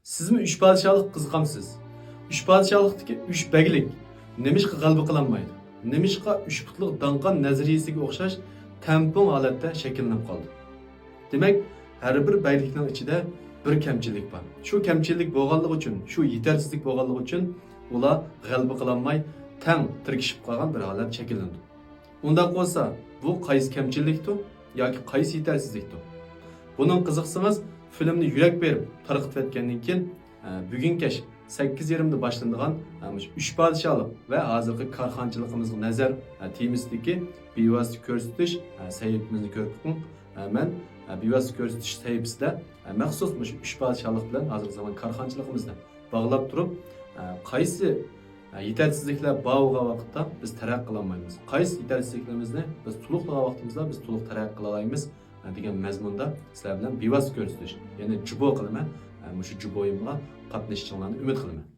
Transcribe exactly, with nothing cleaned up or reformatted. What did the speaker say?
سىزمۇ ئۈچ پادىشاھلىققا قىزىقامسىز؟ ئۈچ پادىشاھلىقتىكى ئۈچ بەگلىك نېمىشقا غەلىبە قىلالمايدۇ؟ نېمىشقا ئۈچ پۇتلۇق داڭقان نەزەرىيىسىگە ئوخشاش تەڭپۇڭ ھالەتتە شەكىللىنىپ قالدى؟ دېمەك، ھەر بىر بەگلىكنىڭ ئىچىدە بىر كەمچىلىك بار. شۇ كەمچىلىك بولغانلىقى ئۈچۈن، شۇ يېتەرسىزلىك بولغانلىقى ئۈچۈن ئۇلار غەلىبە قىلالماي، تەڭ تىركىشىپ قالغان بىر ھالەت شەكىللىنىدۇ. ئۇنداق بولسا، بۇ قايسى كەمچىلىكتۇ ياكى قايسى يېتەرسىزلىكتۇ؟ بۇنىڭغا قىزىقسىڭىز، فىلىمنى يۈرەك بېرىپ تارقىتىۋەتكەندىن كېيىن، ئە، بۈگۈن كەچ سەككىز يېرىمدا باشلىنىدىغان، ئە، مۇشۇ ئۈچ پادىشاھلىق ۋە ھازىرقى كارخانىچىلىقىمىزغا نەزەر، ئە، تېمىسىدىكى بىۋاسىتە كۆرسىتىش، ئە، سەھىپىمىزنى كۆرۈپ بېقىڭ. ئە، مەن، ئە، بىۋاسىتە كۆرسىتىش سەھىپىسىدە، ئە، مەخسۇس مۇشۇ ئۈچ پادىشاھلىق بىلەن ھازىرقى زامان كارخانىچىلىقىمىزنى باغلاپ تۇرۇپ، ئە، قايسى، ئە، يېتەرسىزلىكلەر بار بولغان ۋاقىتتا بىز تەرەققىي قىلالمايمىز. قايسى يېتەرسىزلىكلىرىمىزنى بىز تولۇقلىغان ۋاقتىمىزدا بىز تولۇق تەرەققىي قىلالايمىز، ئە، دېگەن مەزمۇندا سىلەر بىلەن بىۋاسىتە كۆرۈشۈش، يەنى جۇبو قىلىمەن. ئە، مۇشۇ جۇبويۇمغا قاتنىشىشىڭلارنى ئۈمىد قىلىمەن.